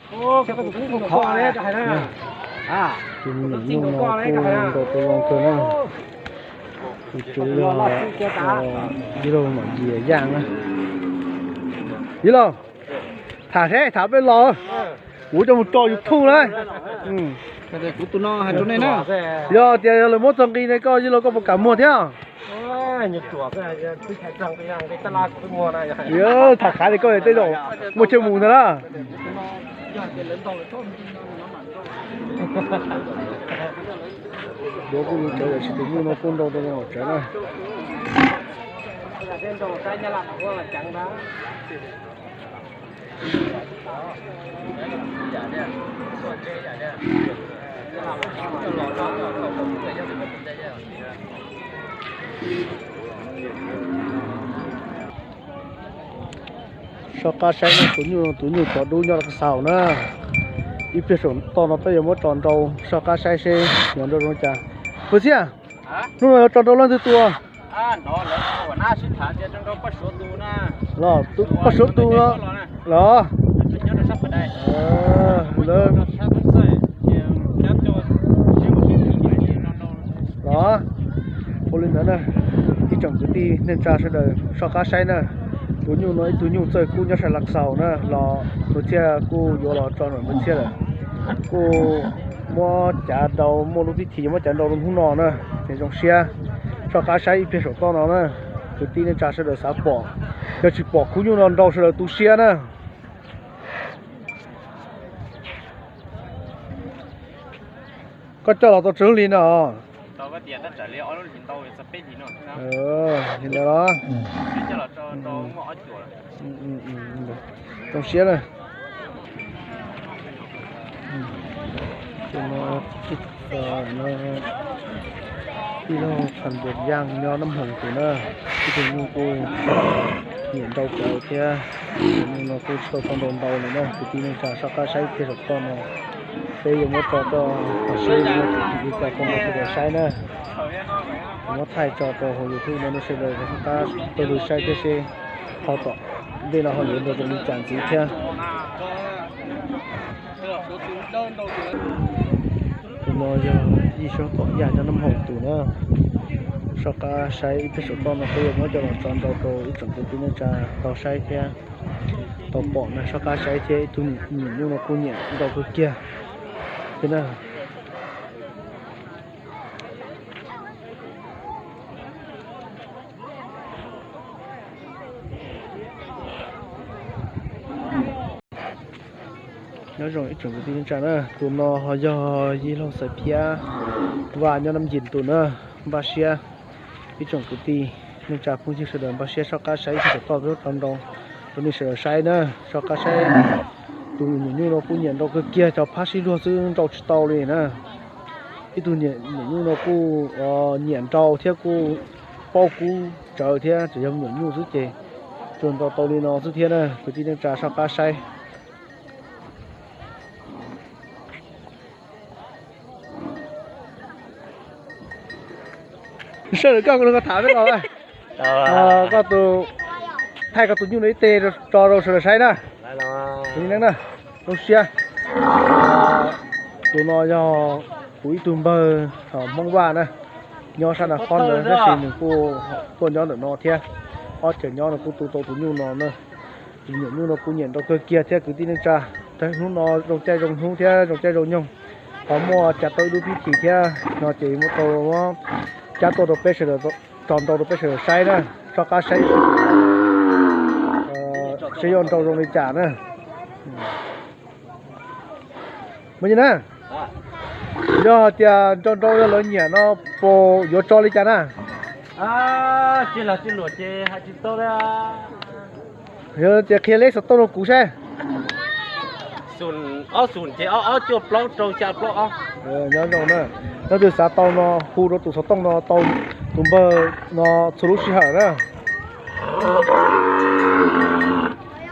Tus me nyuam nyuj no kuj nkaus tau zoo kawg na. Tus tswv yog Yij Laug Nom Yias Yaj na. Yij Laug, tham seb tham peb los, kuv coj mus tso YouTube na. Yog tias yog lawv muab txog nqi ne koj Yij Laug koj puas kam muag thiab? Tham qhav li koj tej zaum muaj chaw mus ntag na. Duav kuj zoo tawv lawm, tus nyuj no kuj nrau rau zoo tawv na. Soj qab saib no tus nyuj, tus nyuj cov dub nyob rau xaus na. Ib pliag saum toj no peb yuav muab tso nrau, soj qab saib seb yuav nrau zoo li cas. Pw Txhiaj, hnub no yuav tso nrau leej twg tua? Los, poj suav tus no los. Lawv los, ua li ntawd na, ib tsoom kwv tij neej tsa sawv daws soj qab saib na. Tus nyuj no ib tug nyuj txawj kub nyob sab Lav Xaus na, los Pw Txhiaj kuj yuav los tso ntawm Pw Txhiaj lawm. Kuj muab cav nrau, muaj lub pib thim yuav muab cav nrau rau hnub no na, ces zoo siab. Soj qab saib ib pliag saum toj no na, kwv tij neej tsa sawv daws xav pom. Yog tsis pom khub nyuj no nrau sawv daws tu siab na. Koj coj los tau tsawg lub hli no? Li ntawd los. Zoo siab na. Ib tug no, ib tug Phas Npuas Yaj nyob Nab Hmoov tus na, ib tug nyuj kuj nyiam nrau kawg thiab. Tus nyuj no kuj tsis tau tau nrau ntau li na, kwv tij neej tsa soj qab saib ib pliag saum toj no. Peb yuav muab tso rau tom seb yuav muaj tus twg li cas rau sawv daws saib na. Kuv muab thaij tso rau hauv YouTube no nej sawv daws rov qab tuaj saib thiab seb qhov tom ntej no ho yuav nrau zoo li cas ntxiv thiab. Tus no yog Yij Xyooj Tom Yaj nyob Nab Hmoov tus na. Soj qab saib ib pliag saum toj no peb yuav muab coj los tso nrau rau ib tsoom kwv tij neej tsa tau saib thiab tau pom na, soj qab saib thiab. Ib tug nyuam nyuj no kuj nyiam nrau kawg kiag thiab na. Nyob zoo ib tsoom kwv tij neej tsa na, tus no ho yog Yij Laug Xaiv Phiab Vaj nyob Nab Yim tus na. Npaj siab ib tsoom kwv tij neej tsa phooj ywg sawv daws npaj siab soj qab saib ib pliag saum toj peb tso nrau rau nej sawv daws saib na. Soj qab saib, tus nyuam nyuj no kuj nyiam nrau kawg kiag, cov phab sib luag xwb nrau tsis tau li na. Ib tug nyuam nyuj no kuj nyiam nrau thiab kuj paub kub tsawv thiab, tsuas yog nyuam nyuj xwb ces tsuas nrau tau li no xwb thiab na. Kwv tij neej tsa soj qab saib. Sawv daws koj tham peb los, koj tus, thaij koj tus nyuj no ib teg tso rau sawv daws saib na. Zoo siab. Tus no yog kuv ib tug npawg Hmoob Vaj na, nyob sab Naj Qhob ntawd tab sis nws kuj tuaj nyob ntawm no thiab. Ob chaws nyob no kuj tu tau tus nyuj no na. Tus nyuam nyuj no kuj nyiam nrau kawg kiag thiab kwv tij neej tsa. Tag hnub no zoo caij zoo hnub thiab zoo caij zoo nyoog, ho muaj cav tau ib lub pib thim thiab no ces muab tau, muab cab tuaj rau peb sawv daws, tso nrau rau peb sawv daws saib na. Soj qab saib seb yuav nrau zoo li cas na. Muaj nyi na, yog hais tias nrau nrau yog lawv nyiam no puas yuav tso li cas na? Yog ces qhia leb xov tooj rau kuv saib. Nyob zoo na, leej twg xav tau no hu rau tus xov tooj no tau, tus npawg no txhua lub sij hawm na.